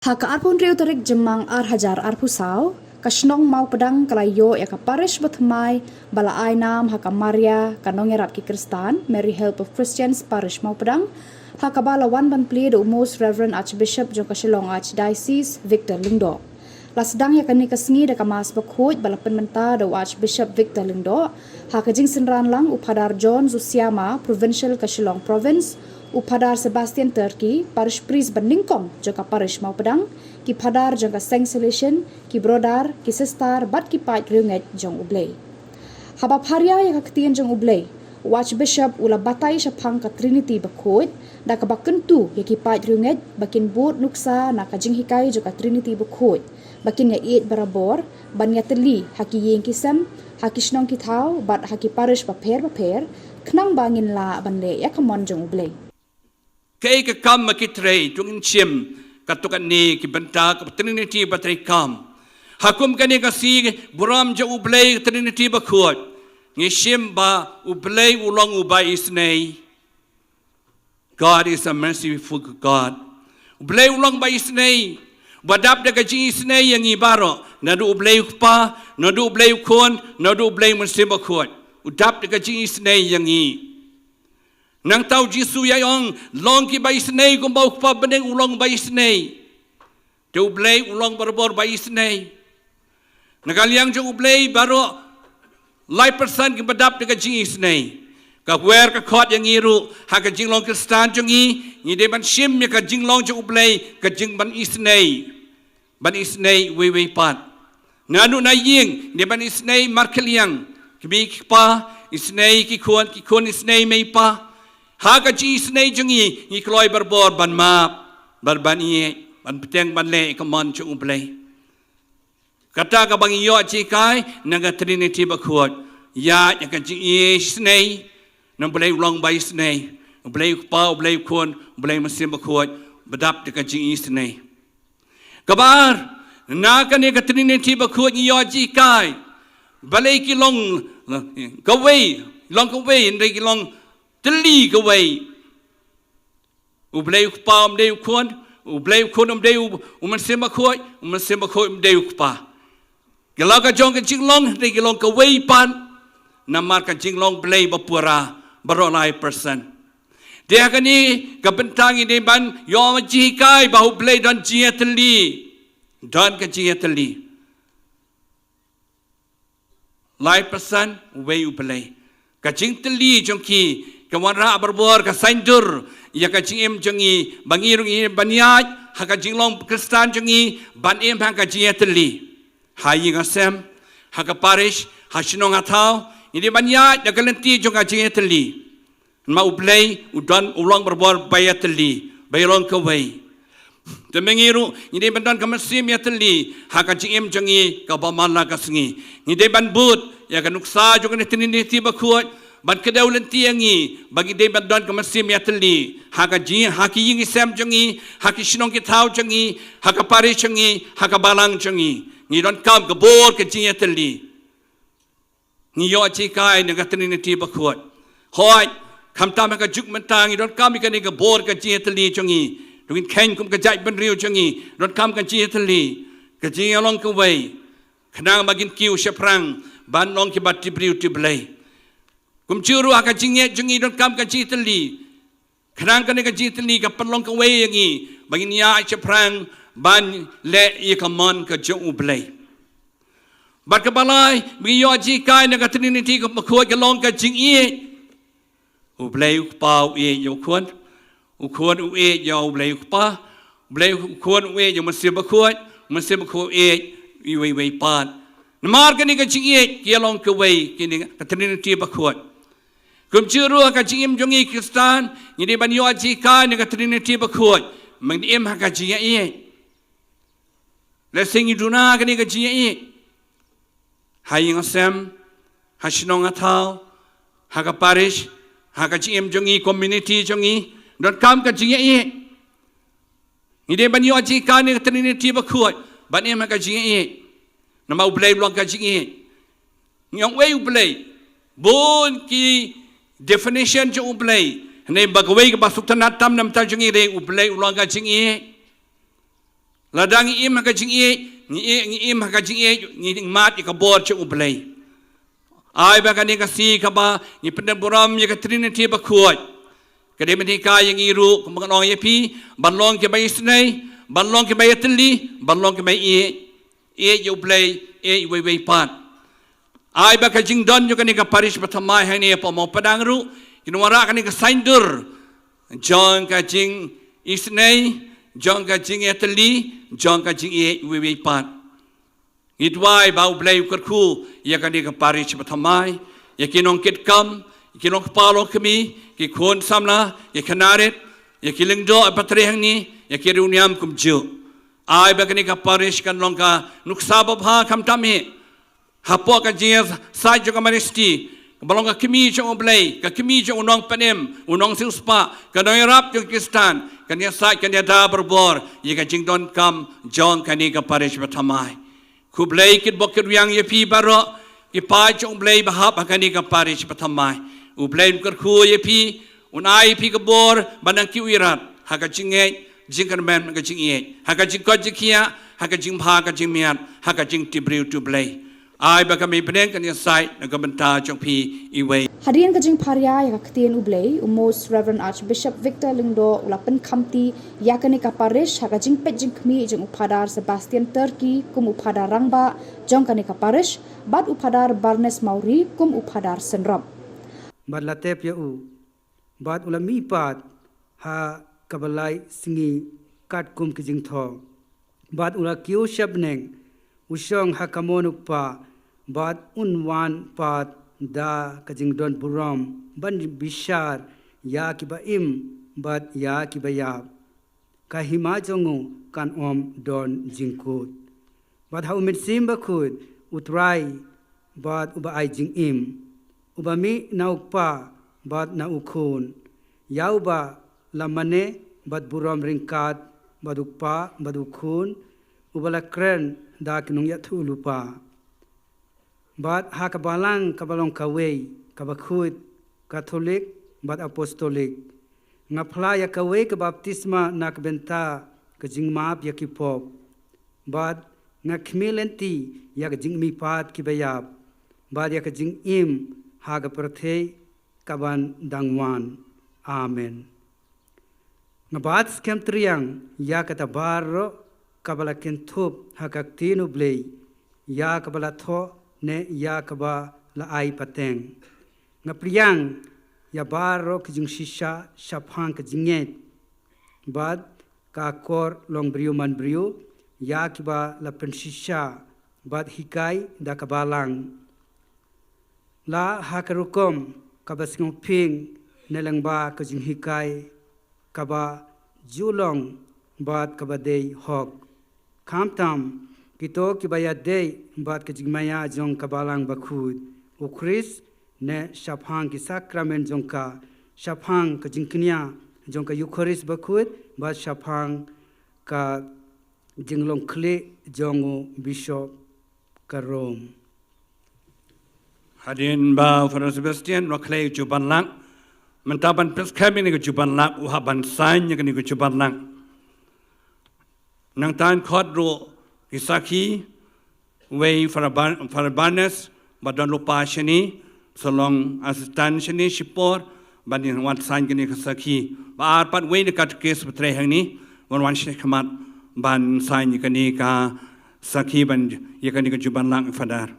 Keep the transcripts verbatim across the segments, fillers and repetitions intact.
Ha ka arphew hynriew tarik Jymmang ar hajar arphew saw, ka shnong Mawpdang ka la ïoh ïa ka parish bathymmai ba la ai nam ha ka Maria ka nongïarap ki Khristan, Mary Help of Christians Parish Mawpdang, ha kaba la wan ban plie da u Most Reverend Archbishop jong ka Shillong Archdiocese, Victor Lyngdoh. La sdang ïa kane ka sngi da ka Mass bakhuid ba la pynmynta da u Archbishop Victor Lyngdoh, ha ka jingsynran lang u Phadar John Zusiama, Provincial ka Shillong Province, u Phadar Sebastian Turkey, Parish Priest banyngkong jong ka Parish Mawpdang, ki Phadar jong ka Seng Salesian, ki Brother, ki Sister bad ki paid riewngeit jong U Blei. Haba pharia ïa ka ktien jong U Blei, u Archbishop u la batai shaphang ka Trinity bakhuid, da kaba kyntu ïa ki paid riewngeit ba kin bud nuksa na ka jinghikai jong ka Trinity bakhuid, ba kin ïaieit barabor, ban ïatylli ha ki ïing ki sem, ha ki shnong ki thaw bad ha ki parish bapher bapher, khnang ba ngin lah ban leh ïa ka mon jong U Blei. Kaei ka kam ma ki trei, to ngin shim katto katne ki bynta ka Trinity ba treikam. Ha kum kane ka sngi burom jong U Blei, Trinity bakhuid, ngi shim ba U Blei u long uba isynei. God is a merciful God. U Blei u long ba isynei, ba dap da ka jingisynei ïa ngi baroh, naduh U Blei U Kpa, naduh U Blei U Khun, naduh U Blei U Mynsiem Bakhuid. U dap da ka jingisynei ïa ngi. Nangta u Jisu u ïa ong, long kiba isynei kumba U Kpa bneng u long ba isynei. Te U Blei u long barabor ba isynei. Na ka liang jong U Blei baroh lai persen kiba dap da ka jingisynei. Ka wer ka khot ïa ngi ruh, ha ka jinglong Khristan jong ngi, ngi dei ban shim ïa ka jinglong jong U Blei, ka jing ban isynei. Ban isynei uwei uwei pat. Naduh na ïing, ngi dei ban isynei markhylliang. Kmie ki kpa, isynei ki khun, ki khun isynei mei pa. Ha ka jingisynei jong ngi, ngi kloi barabor ban map, ban ban ïeit, ban bteng ban leh ïa ka mon jong U Blei. Kata kaba ngi ïoh jinghikai na ka Trinity bakhuid. Ïa, ïa ka jingisynei na U Blei u long ba isynei. U Blei U Kpa, U Blei U Khun, U Blei U Mynsiem Bakhuid, ba dap da ka jingisynei. Kaba ar, na kane ka Trinity bakhuid ngi ïoh jinghikai. Balei ki long kawei, long kawei, hynrei ki long tylli kawei. U Blei U Kpa um dei U Khun, U Blei U Khun um dei U, U Mynsiem Bakhuid, U Mynsiem Bakhuid um dei U Kpa. Ki long ka jong ka jinglong, hynrei ki long kawei pat. Namar ka jinglong Blei ba pura, baroh lai persen. Te ha kane ka bynta ngi dei ban ïoh jinghikai ba U Blei don jingïatylli. Don ka jingïatylli. Lai persen, uwei U Blei. Ka jingtylli jong ki, ka wanrah barabor, ka saiñdur ïa ka jingim jong ngi, ba ngi ruh ngi ban ïaid ha ka jinglong Khristan jong ngi, ban im ha ka jingïatylli. Ha ïing ha sem, ha ka parish, ha shnong ha thaw, ngi dei ban ïaid da ka lynti jong ka jingïatylli. Namar U Blei u don, u long barabor ba ïatylli, ba ïalong kawei. Te ma ngi ruh ngi dei ban don ka mynsiem ïatylli ha ka jingim jong ngi kaba man la ka sngi. Ngi dei ban bud ïa ka nuksa jong ka Trinity bakhuid, ban kdew lynti ïa ngi ba ngi dei ban don ka mynsiem ïatylli ha ka jing, ha ki ïing ki sem jong ngi, ha ki shnong ki thaw jong ngi, ha ka parish jong ngi, ha ka balang jong ngi. Ngi donkam ka bor ka jingïatylli. Ngi ïoh jinghikai na ka Trinity bakhuid. Hooid, khamtam ha ka juk mynta ngi donkam ïa kane ka bor ka jingïatylli jong ngi. To ngin kheiñ kum ka jaitbynriew jong ngi, donkam ka jingïatylli, ka jingïalong kawei, khnang ba ngin kiew shaphrang ban long kiba tip briew tip Blei. Kumjuh ruh ha ka jingngeit jong ngi donkam ka jingïatylli. Khnang kane ka jingïatylli ka pynlong kawei ïa ngi ba ngin ïaid shaphrang ban leh ïa ka mon ka jong U Blei. Bad kaba lai, ba ngi ïoh jinghikai na ka Trinity bakhuid ka long ka jingïeit. U Blei U Kpa u ïeit ïa U Khun, U Khun u ïeit ïa U Blei U Kpa, U Blei U Khun u ïeit ïa U Mynsiem Bakhuid, U Mynsiem Bakhuid u ïeit ïa uwei uwei pat. Namar kane ka jingïeit ka ïalong kawei, kane ka Trinity bakhuid. Kumjuh ruh ha ka jingim jong ngi Khristan, ngi dei ban ïoh jinghikai na ka Trinity bakhuid, ba ngin im ha ka jingïaieit. Lehse ngi duna kane ka jingïaieit ha ïing ha sem, ha shnong ha thaw, ha ka parish, ha ka jingim jong ngi, community jong ngi, donkam ka jingïaieit. Ngi dei ban ïoh jinghikai na ka Trinity bakhuid ban im ha ka jingïaieit. Namar U Blei u long ka jingïeit. Ngi ong uei U Blei? Bun ki definition jong U Blei. Hynrei ba kawei kaba sngewtynnat tam na ka bynta jong ngi dei U Blei u long ka jingïeit. Lada ngi im ha ka jingïeit, ngi im, ngi im ha ka jingïeit, ngi mad ïa ka bor jong U Blei. Ai ba kane ka sngi kaba ngi pyndep burom ïa ka Trinity bakhuid, ka dei ban hikai ïa ngi ruh, kumba ngan ong ïa phi, ban long kiba isynei, ban long kiba ïatylli, ban long kiba ïeit, ïeit ïa U Blei, ïeit iwei iwei pat. Ai ba ka jingdon jong kane ka parish ba thymmai hangne hapoh Mawpadang ruh kin wanrah kane ka saiñdur jong ka jingisynei, jong ka jingïatylli, jong ka jingïeit iwei iwei pat. Ngi duwai ba U Blei u kyrkhu ïa kane ka parish ba thymmai, ïa ki nongkitkam, ïa ki nongkpa longkmie, ki khun samla, ïa ki khynnah rit, ïa ki lyngdoh ba trei hangne, ïa ki riewniam kumjuh. Ai ba kane ka parish kan long ka nuksa babha khamtam eh hapoh ka jingïasaid jong ka Maristi, kaba long ka kmie jong U Blei, ka kmie jong u nongpynim, u nongsiewspah, ka nongïarap jong ki Khristan, kan ïasaid, kan ïada barabor ïa ka jingdonkam jong kane ka parish ba thymmai. Khublei kitbok kitrwiang ïa phi baroh ki paid jong U Blei ba hap ha kane ka parish ba thymmai. U Blei un kyrkhu ïa phi, un ai ïa phi ka bor ban nang kiew ïarap ha ka jingngeit, jingkyrmen, ka jingïeit, ha ka jingkoit jingkhiah, ha ka jingbha ka jingmiat, ha ka jingtip briew tip Blei. Ai ba ka mei bneng kan ïasaid na ka bynta jong phi iwei. Hadien ka jingpharia ïa ka ktien U Blei, u Most Reverend Archbishop Victor Lyngdoh u la pynkhamti ïa kane ka parish ha ka jingpeit jingkhmih jong u Phadar Sebastian Turkey kum u Phadar Rangbah jong kane ka parish, bad u Phadar Barnes Mawrie kum u Phadar Synrop. Bad la tep ïa u, bad u la mihpat ha kaba lai sngi katkum ki jingthoh. Bad u la kiew sha bneng, u shong ha kamon U Kpa, bad un wan pat da ka jingdon burom ban bishar ïa kiba im bad ïa kiba ïap. Ka hima jong u kan ym don jingkut. Bad ha U Mynsiem Bakhuid, U Trai, bad Uba ai jingim, uba mih na U Kpa bad na U Khun, ïa uba la mane bad burom ryngkat bad U Kpa bad U Khun, uba la kren da ki nongïathuhlypa. Bad ha ka Balang kaba long kawei, kaba khuid, Katholik bad Apostolik, nga phla ïa kawei ka baptisma na ka bynta ka jingmap ïa ki pop. Bad nga khmih lynti ïa ka jingmihpat kiba ïap, bad ïa ka jingim ha ka pyrthei kaban dang wan. Amen. Nga bat skhem triang ïa kata baroh kaba la kynthup ha ka ktien U Blei, ïa kaba la thoh ne ïa kaba la ai pateng. Nga priang ïa baroh ki jingshisha shaphang ka jingngeit bad ka akor long briew man briew, ïa kiba la pynshisha bad hikai da ka Balang. La ha ka rukom kaba sngewphieng ne lyngba ka jinghikai kaba ju long bad kaba dei hok. Khamtam kito kiba ïadei bad ka jingmaïa jong ka Balang Bakhuid U Khrist, ne shaphang ki sakramen jong ka, shaphang ka jingkñia jong ka Eukharist Bakhuid, bad shaphang ka jinglong khlieh jong u Bishop ka Rome. Hadien ba u Father Sebastian u la khlei ka jubanlak, mynta ban pynskhem ïa kane ka jubanlak, u hap ban sign ïa kane ka jubanlak. Nangta yn khot ruh ki sakhi, wei Father Bar-, Father Barnes, ba don lypa shane, sa long assistant shane shipor, ban ïa wan sign kane ka sakhi. Ba ar pat wei na katekis ba trei hangne, wan wan shane khmat, ban sign ïa kane ka sakhi, ban ïa kane ka jubanlak, Father.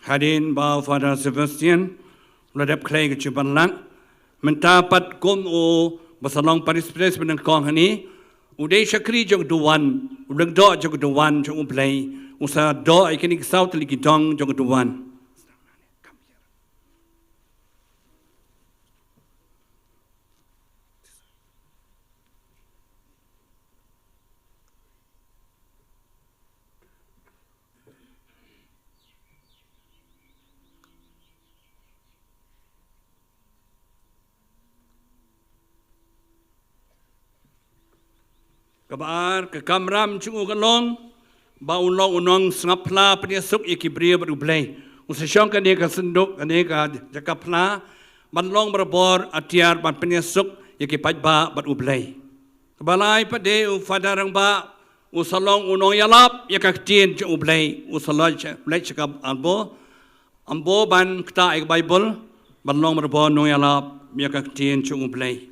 Hadien ba u Father Sebastian u la dep khlei ka jingpynlong, mynta pat kum u ba sa long parish priest ba nyngkong hangne, u dei shakri jong ka duwan, u lyngdoh jong ka duwan jong U Blei, u sa doh ïa kine ki saw tylli ki dong jong ka duwan. Kaba ar, ka kamram jong u ka long ba un long u nongsngap phla pynïasuk ïa ki briew bad U Blei. U sa shong kane ka synduk, kane ka jaka phla, ban long barabor atiar ban pynïasuk ïa ki paidbah bad U Blei. Kaba lai pat de u Father Rangbah, u sa long u nongïalap ïa ka ktien jong U Blei, u sa leit sha, leit sha ka Ambo, Ambo ban ktah ïa ka Baibl, ban long barabor nongïalap ïa ka ktien jong U Blei.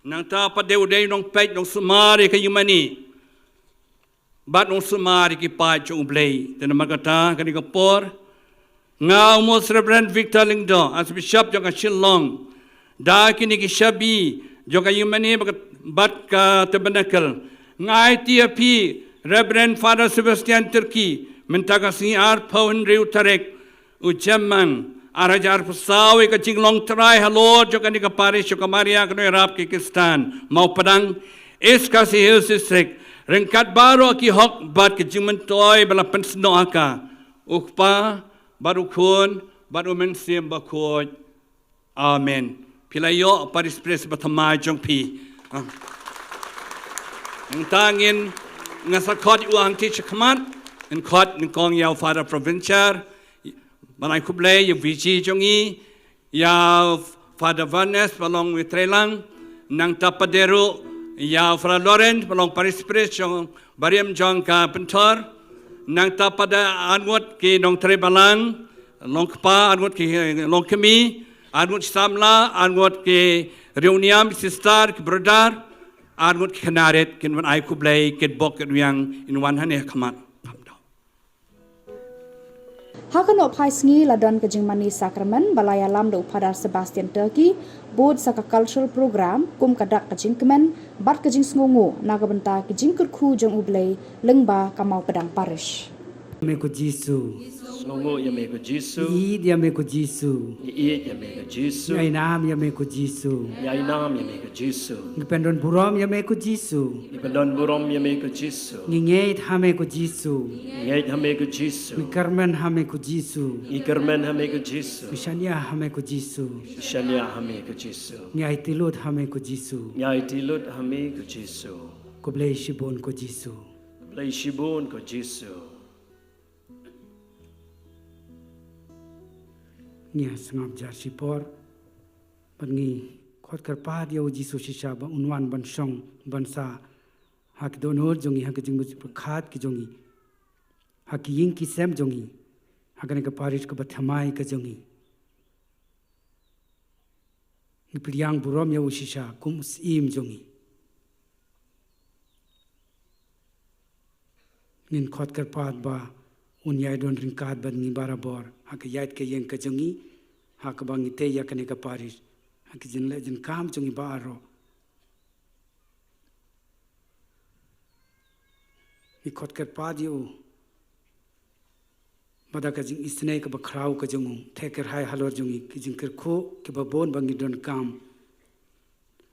Nangta pat de u dei u nongpeit, nongsumar ïa ka ïingmane bad nongsumar ïa ki paid jong U Blei. Te namar kata, kane ka por, nga u Most Reverend Victor Lyngdoh, Archbishop jong ka Shillong, da kine ki shabi jong ka ïingmane bad, bad ka Tabernacle, nga aiti ïa phi Reverend Father Sebastian Tirki, mynta ka sngi arphew hynriew tarik u Jymmang, ar hajar arphew saw, ïa ka jinglong trai halor jong kane ka parish jong ka Maria ka Nongïarap ki Khristan Mawpadang, East Khasi Hills District, ryngkat baroh ki hok bad ki jingmyntoi ba la pynsnoh ha ka, U Kpa bad U Khun bad U Mynsiem Bakhuid. Amen. Phi la ïoh parish priest ba thymmai jong phi. Ah. Nangta ngin, nga sa khot ïa u hangtei shakhmat, ngin khot nyngkong ïa u Father Provincial, ban ai khublei ïa u V G jong ngi, ïa u Father Vanes ba long u treilang, nangta pat de ruh ïa u Father Lawrence ba long parish priest jong, barim jong ka Pynthor, nangta pat de arngut ki nongtrei balang, long kpa, arngut ki long kmie, arngut samla, arngut ki riewniam, sister, ki brother, arngut ki khynnah rit, kin wan ai khublei, kin bok, kin wiang, in wan hangne ha khmat. Ha ka nohphai sngi la don ka jingmane sakramen ba la ïalam da u Father Sebastian Turkey, bud sa ka cultural program, kum ka dak ka jingkmen bad ka jingsngewnguh na ka bynta ki jingkyrkhu jong U Blei lyngba ka Mawpadang Parish. Ïa me ko Jisu. Sngewnguh ïa me ko Jisu. Ngi ïeit ïa me ko Jisu. Ngi ïeit ïa me ko Jisu. Ngi ai nam ïa me ko Jisu. Ngi ai nam ïa me ko Jisu. Ngi pyndon burom ïa me ko Jisu. Ngi pyndon burom ïa me ko Jisu. Ngi ngeit ha me ko Jisu. Ngi ngeit ha me ko Jisu. Ngi kyrmen ha me ko Jisu. Ngi kyrmen ha me ko Jisu. Ngi shaniah ha me ko Jisu. Ngi shaniah ha me ko Jisu. Ngi aiti lut ha me ko Jisu. Ngi aiti lut ha me ko Jisu. Khublei shibun ko Jisu. Khublei shibun ko Jisu. Ngi ïa sngap jar shipor bad ngi khot kyrpad ïa u Jisu shisha ba un wan ban shong ban sah ha ki dohnud jong ngi, ha ki jingmut jingpyrkhat ki jong ngi, ha ki ïing ki sem jong ngi, ha kane ka parish kaba thymmai ka jong ngi. Ngi pdiang burom ïa u shisha kum u Syiem jong ngi. Ngin khot kyrpad ba un ïai don ryngkat bad ngi barabor ha ka ïaid ka ïeng ka jong ngi, ha kaba ngi tei ïa kane ka parish, ha ki jingïaleh jingkam jong ngi baroh. Ngi khot kyrpad ïa u ba da ka jingisynei kaba khraw ka jong u, theh kyrhai halor jong ngi, ki jingkyrkhu kiba bun ba ngi donkam,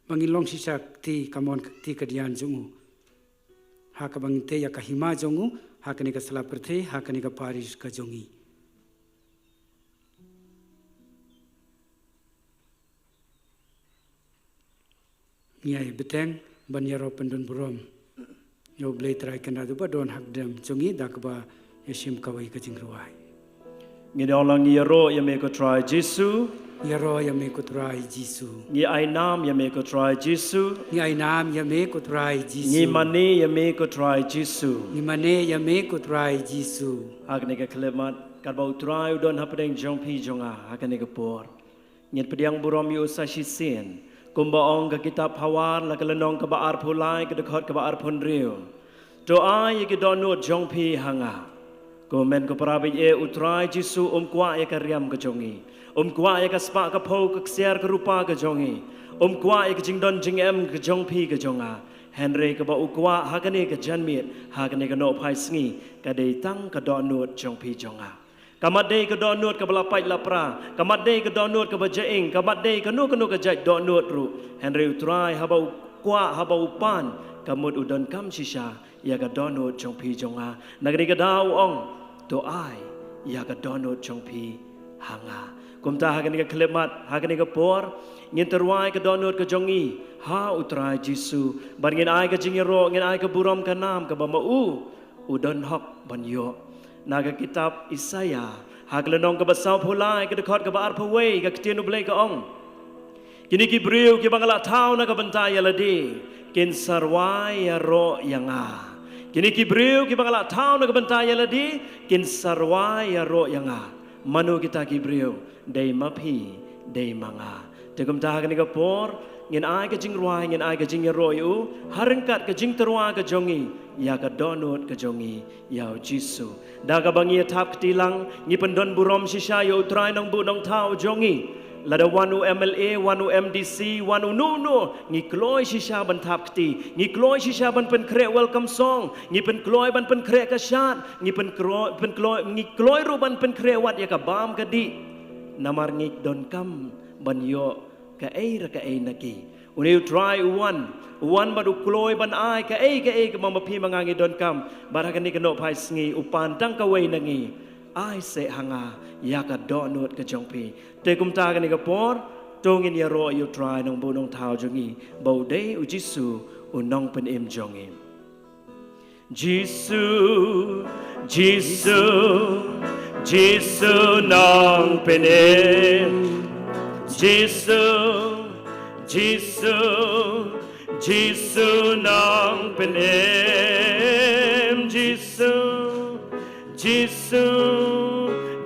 ba ngi long shisha ka kti kamon ka kti kadian jong u, ha kaba ngi tei ïa ka hima jong u ha kane ka sla pyrthei, ha kane ka parish ka jong ngi. Ngi ïai bteng ban ïaroh pyndon burom ïa U Blei Trai Kynrad uba don ha kdem jong ngi da kaba ïashim kawei ka jingrwai. Ngi ong lang, ngi ïaroh ïa me ko Trai Jisu. Ngi ïaroh ïa me ko Trai Jisu. Ngi ai nam ïa me ko Trai Jisu. Ngi ai nam ïa me ko Trai Jisu. Ngi mane ïa me ko Trai Jisu. Ngi mane ïa me ko Trai Jisu. Ha kane ka khyllipmat, katba u Trai u don hapdeng jong phi jong nga ha kane ka por, ngin pdiang burom ïa u sa shisien. Kumba ong ka kitab Phawar, la ka lynnong kaba arphew lai, ka dkhot kaba arphew hynriew. To ai ïa ki dohnud jong phi ha nga. Ko hynmen ko para bangeit, U Trai Jisu um kwah ïa ka riam ka jong ngi. Um kwah ïa ka spah ka phew ka ksiar ka rupa ka jong ngi. Um kwah ïa ka jingdon jingem ka jong phi ka jong nga. Hynrei kaba u kwah ha kane ka janmiet, ha kane ka nohphai sngi, ka dei tang ka dohnud jong phi jong nga. Ka mat dei ka dohnud kaba la pait la pra, ka mat dei ka dohnud kaba jaing, ka mat dei kano kano ka jait dohnud ruh. Hynrei U Trai haba u kwah, haba u pan, ka mut u donkam shisha ïa ka dohnud jong phi jong nga. Na kane ka daw u ong, to ai ïa ka dohnud jong phi ha nga. Kumta ha kane ka khyllipmat, ha kane ka por, ngin tyrwa ïa ka dohnud ka jong ngi ha U Trai Jisu. Bad ngin ai ka jingïaroh, ngin ai ka burom ka nam kaba ma u u don hok ban ïoh. Na ka kitab Isaïah, ha ka lynnong kaba sawphew lai, ka dkhot kaba arphew wei, ka ktien U Blei ka ong, kine ki briew kiba nga la thaw na ka bynta ïa lade, kin sa rwai ïaroh ïa nga. Kine ki briew kiba nga la thaw na ka bynta ïa lade, kin sa rwai ïaroh ïa nga. Mano kita ki briew? Dei ma phi, dei ma nga. Te kumta ha kane ka por, ngin ai ka jingrwai, ngin ai ka jingïaroh ïa u, ha ryngkat ka jingtyrwa ka jong ngi ïa ka dohnud ka jong ngi ïa U Jisu. Da kaba ngi ïa thap kti lang, ngi pyndon burom shisha ïa U Trai Nongbuh Nongthaw jong ngi. Lada wan u M L A, wan u M D C, wan uno uno, ngi kloi shisha ban thap kti, ngi kloi shisha ban pynkhreh welcome song, ngi pynkloi ban pynkhreh ka shad, ngi pynkloi, pynkloi, ngi kloi ruh ban pynkhreh wat ïa ka bam ka dih. Namar ngi donkam ban ïoh kaei re kaei na ki. Une U Trai u wan, u wan bad u kloi ban ai kaei kaei kaba ma phi ma nga ngi donkam. Bad ha kane ka nohphai sngi u pan tang kawei na ngi. Ai seh ha nga ïa ka dohnud ka jong phi. Te kumta ha kane ka por, to ngin ïaroh ïa U Trai Nongbuh Nongthaw jong ngi, ba u dei U Jisu, U Nongpynim jong ngi. Jisu, Jisu, Jisu Nongpynim. Jisu, Jisu, Jisu Nongpynim. Jisu, Jisu,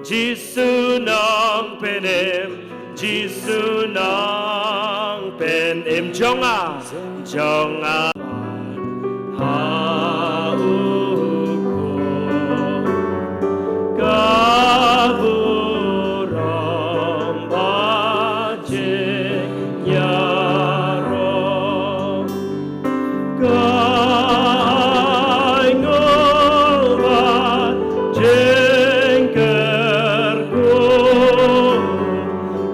Jisu Nongpynim, Jisu Nongpynim jong nga, jong nga. Ha u khun ka burom bad jingïaroh. Ka ainguh bad jingkyrkhu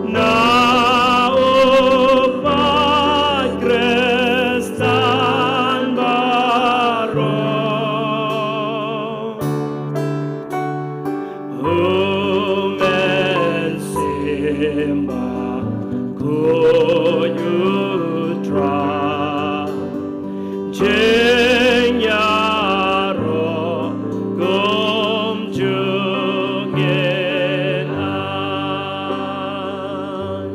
na u paid Khristan baroh. U Mynsiem Bakhuid U Trai, jingïaroh kumjuh ngin ai.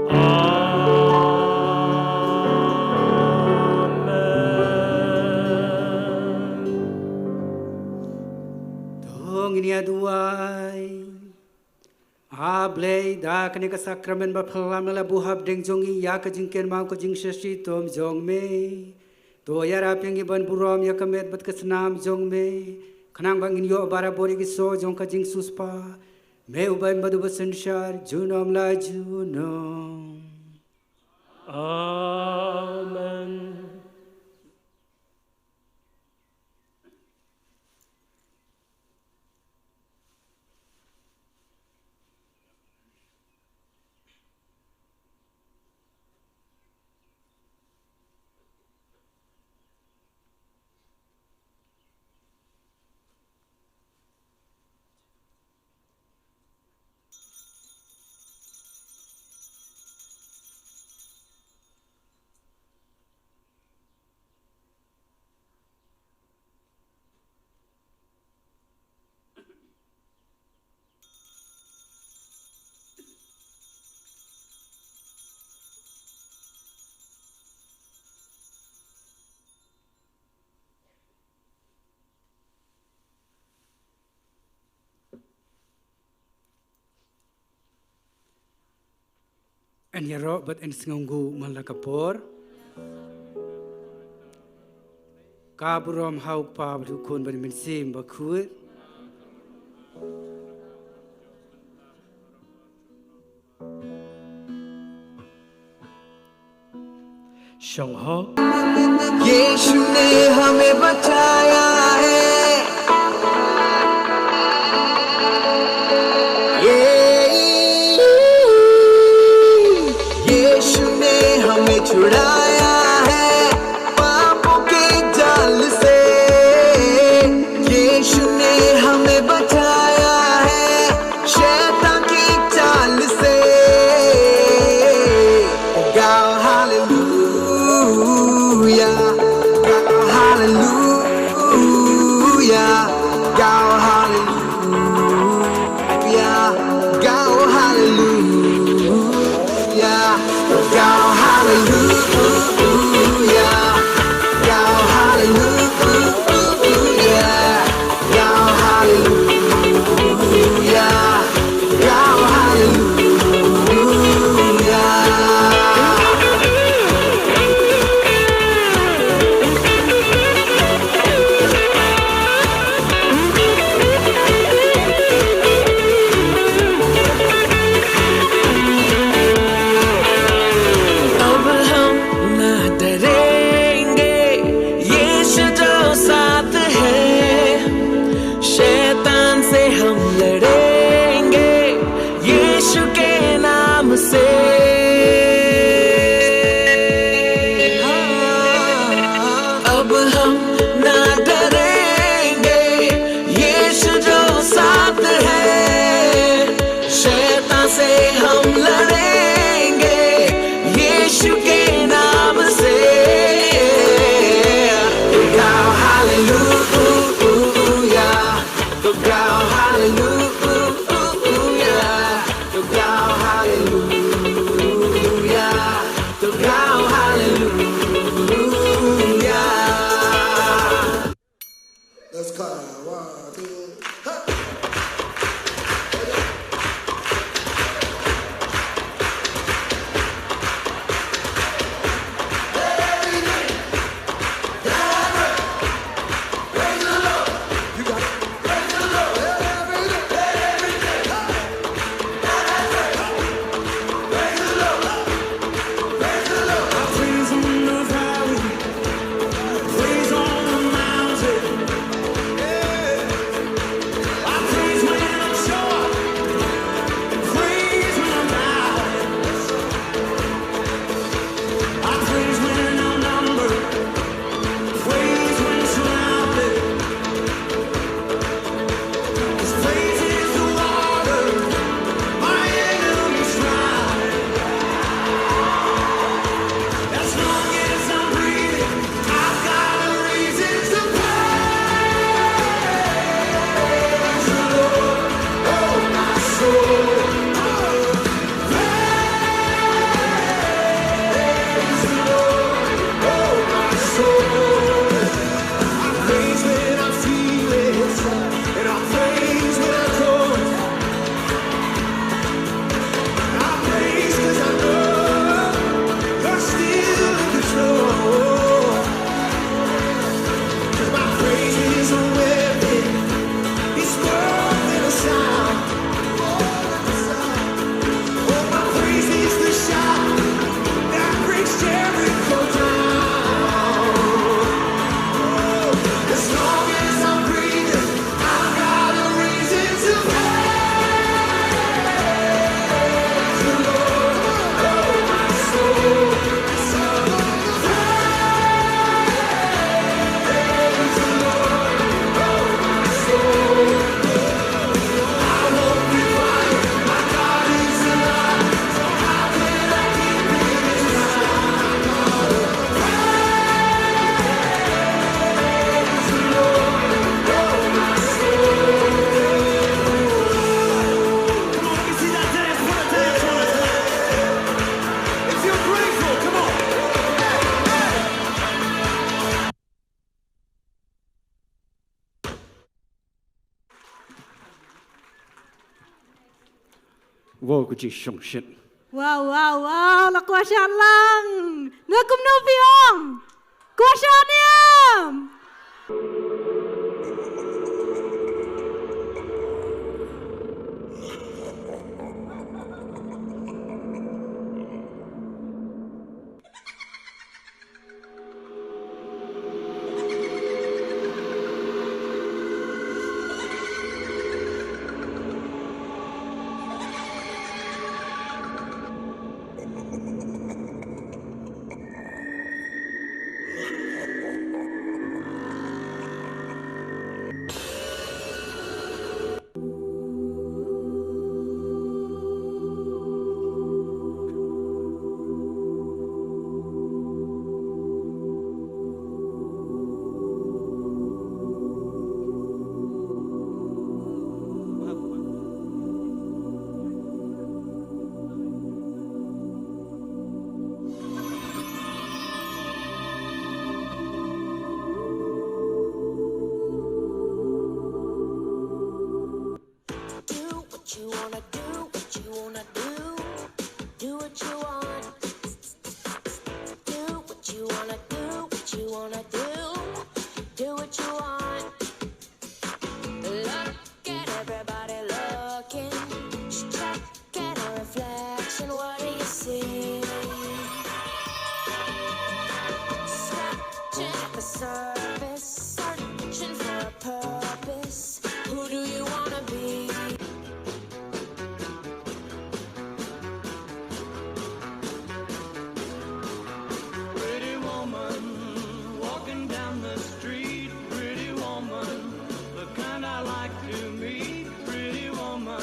Amen. To ngin ïa duwai. A Blei, da kane ka sakramen ba phylla me la buh hapdeng jong ngi ïa ka jingkynmaw ka jingshitom jong me. To ïarap ïa ngi ban burom ïa ka met bad ka snam jong me, khnang ba ngin ïoh barabor ïa ki soh jong ka jingsiewspah. Me uba im bad uba synshar junom la junom. Amen. Yn ïaroh bad yn sngewnguh man la ka por. Ka burom ha U Kpa bad U Khun bad U Mynsiem Bakhuid. Shong ho. यीशु ने हमें बचाया है। ये, यीशु ने हमें छुड़ाया है पापों के जाल से। यीशु ने हमें बचाया है शैतान की चाल से। गाओ हालेलुया, गाओ हालेलुया, गाओ हालेलुया, गाओ हालेलुया, गाओ हालेलुया, गाओ हालेलुया। Yah, hallelujah. Yah, hallelujah. अब हम ना डरेंगे, यीशु जो साथ है। शैतान से हम लड़ेंगे यीशु के नाम से। हाँ, अब हम ना डरेंगे, यीशु जो साथ है। शैतान से हम लड़ेंगे यीशु के नाम से। गाओ हालेलुया, तो गाओ हालेलुया, तो गाओ हालेलुया, तो गाओ हालेलुया। Let's go. One, two, hey. Wow, ka jingshongshit. Wow, wow, wow, la kwah shah lang. Na kumno phi ong? Kwah shah ne em? Do what you wanna do, what you wanna do. Do what you want. Do what you wanna do, what you wanna do. Do what you want. Look at everybody looking. Just check in a reflection. What do you see? Scratching at the surface, searching for a purpose. Who do you wanna be? Pretty woman, walking down the street. Pretty woman, the kind I like to meet. Pretty woman,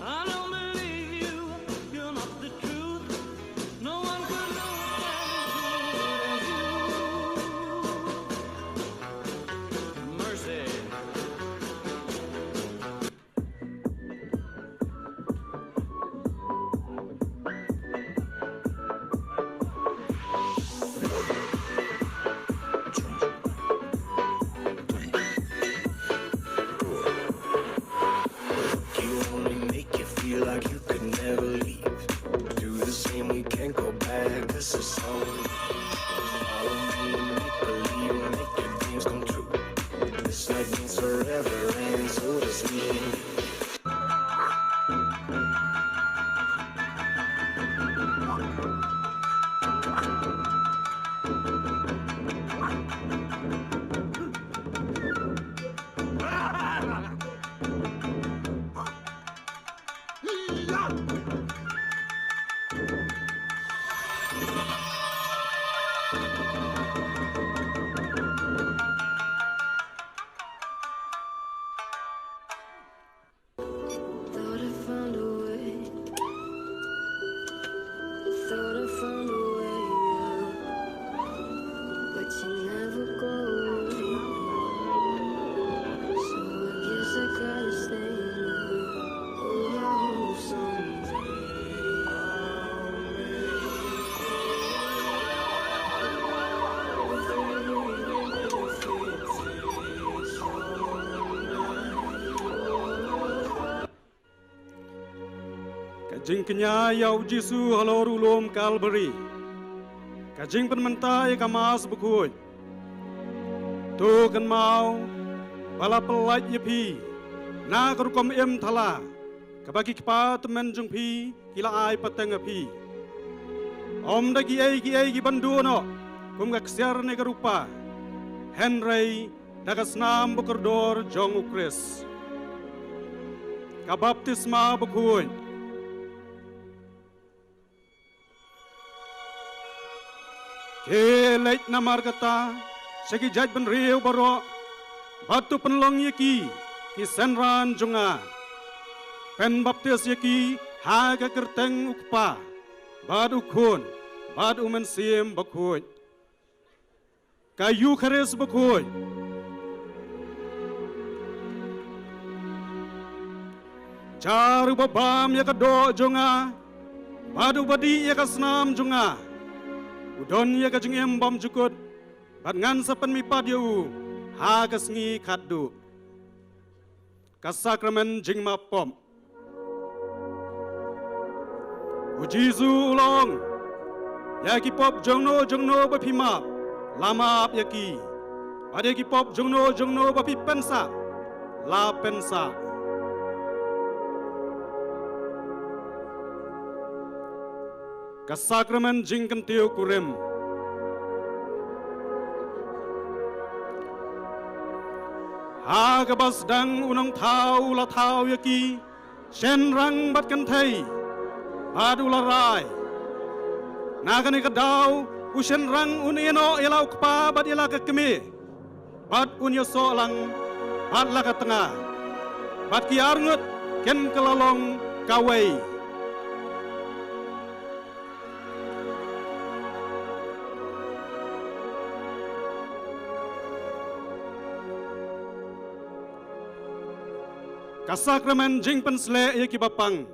I don't believe you, you're not the truth. No one could look as good as you. Mercy. You only make you feel like you could never leave. Do the same, we can't go back. This is all we need. Follow me, make believe, make your dreams come true. This night means forever, and so does me and you. Thought I found a way. Thought I found a way out. But you never go away. So I guess I gotta stay now. Oh, I hope someday I'll make it. Ka jingkñia ïa u Jisu halor u lum Kalbari. Ka jingpynmynta ïa ka Mass bakhuid. To kynmaw ba la pyllait ïa phi na ka rukom im thala kaba ki kpa tymmen jong phi ki la ai pateng ïa phi. Ym da kiei kiei ki ban duh noh kum ka ksiar ne ka rupa, hynrei da ka snam bakordor jong u Khrist. Ka baptisma bakhuid. Khie leit namar kata sha ki jaitbynriew baroh, bad to pynlong ïa ki ki synran jong nga. Pynbaptis ïa ki ha ka kyrteng u Kpa, bad u Khun, bad u Mynsiem Bakhuid. Ka Eukharist bakhuid. Jar uba bam ïa ka doh jong nga bad uba dih ïa ka snam jong nga, u don ïa ka jingim bymjukut, bad ngan sa pynmihpat ïa u ha ka sngi khatduh. Ka Sakramen Jingmap Pop. U Jisu u la ong, ïa ki pop jongno jongno ba phi map, la map ïa ki. Bad ïa ki pop jongno jongno ba phi pynsah, la pynsah. Ka sakramen jingkyntiew kurim. Ha kaba sdang u nongthaw u la thaw ïa ki shynrang bad kynthei, bad u la rai. Na kane ka daw u shynrang un ïehnoh ïa la u kpa bad ïa la ka kmie, bad un ïasoh lang bad la ka tnga, bad ki arngut kin kylla long kawei. Ka sakramen jingpynsleh ïa ki bapang.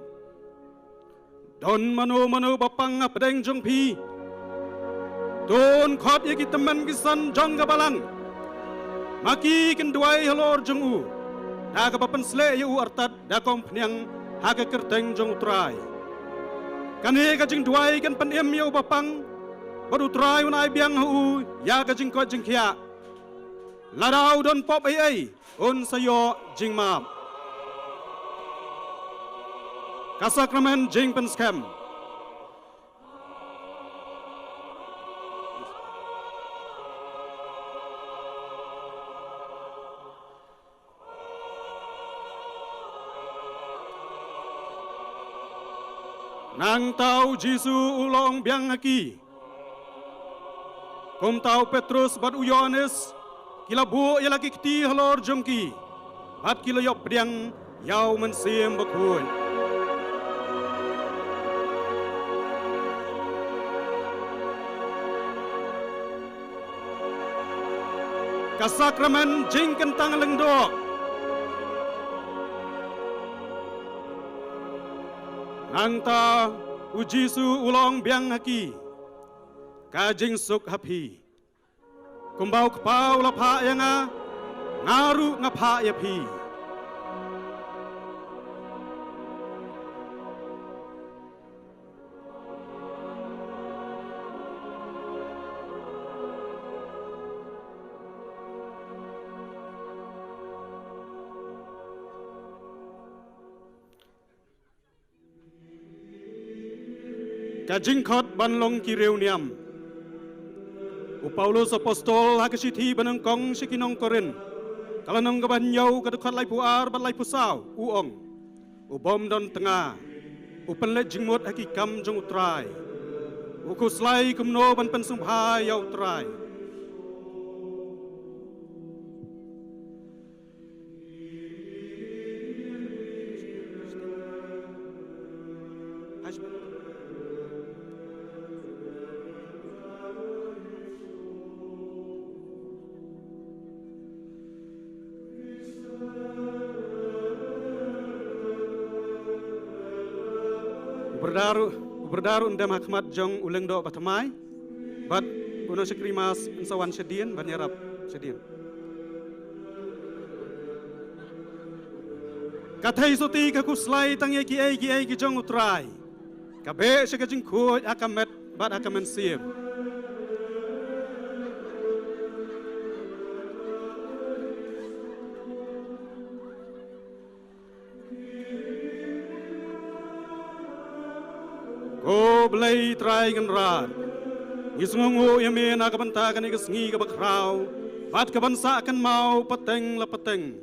Don mano mano bapang hapdeng jong phi, to un khot ïa ki tymmen ki san jong ka balang, ma ki kin duwai halor jong u, da kaba pynsleh ïa u artat da ka umphniang ha ka kyrteng jong u Trai. Kane ka jingduwai kan pynim ïa u bapang, bad u Trai un ai biang ha u ïa ka jingkoit jingkhiah. Lada u don pop ei ei, un sa ïoh jingmap. Ka sakramen jingpynskhem. Nangta u Jisu u la ong biang ha ki. Kumta u Petrus bad u Ïoannis ki la buh ïa la ki kti halor jong ki, bad ki la ïoh pdiang ïa u Mynsiem Bakhuid. Ka sakramen jingkyntang lyngdoh. Nangta u Jisu u la ong biang ha ki, ka jingsuk ha phi. Kumba u Kpa u la phah ïa nga, nga ruh nga phah ïa phi. Ka jingkhot ban long ki riewniam. U Paulus Apostol ha ka shithi banyngkong sha ki nong Korinth, ka lynnong kaba hynñiew, ka dkhot laiphew ar bad laiphew saw, u ong: U bym don tnga u pynleit jingmut ha ki kam jong u Trai. U khuslai kumno ban pynsngewbha ïa u Trai. U Brother, u Brother un dem ha khmat jong u Lyngdoh Bathymmai. Bad u nongshakri mass un sa wan shadien ban ïarap shadien. Ka theisotti ka khuslai tang ïa kiei kiei ki jong u Trai. Ka beh sha ka jingkhuid ha ka met bad ha ka mynsiem. Ko Blei Trai Kynrad, ngi sngewnguh ïa me na ka bynta kane ka sngi kaba khraw bad kaban sah kynmaw pateng la pateng,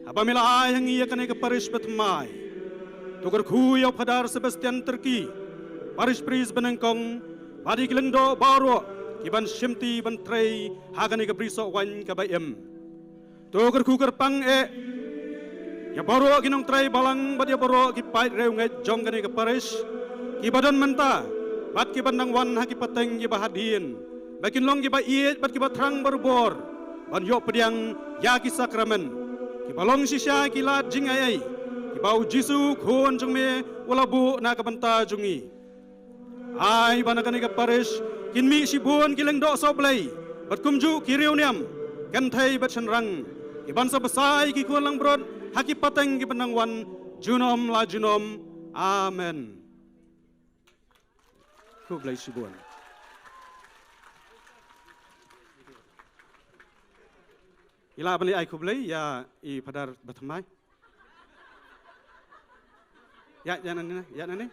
haba me la ai ha ngi ïa kane ka parish bathymmai. To kyrkhu ïa u Phadar Sebastian Terki, parish priest banyngkong, bad ïa ki lyngdoh baroh kiban shimti ban trei ha kane ka brisoh waiñ kaba im. To kyrkhu kyrpang eh ïa baroh ki nongtrei balang bad ïa baroh ki paid riewngeit jong kane ka parish, kiba don mynta bad kiban dang wan ha ki pateng kiba hadien, ba kin long kiba ïeit bad kiba thrang barabor ban ïoh pdiang ïa ki sakramen, kiba long shisha ki lad jingaiei kiba u Jisu, Khun jong me, u la buh na ka bynta jong ngi. Ai ba na kane ka parish kin mih shibun ki lyngdoh sohblei bad kumjuh ki riewniam, kynthei bad shynrang, kiban sa bsa ïa ki khun langbrot ha ki pateng kiban dang wan, junom la junom. Amen. Khublei shibun. Ïa la bali ai khublei ïa i Phadar Bathamai. Ïa, ïa nani, ïa nani.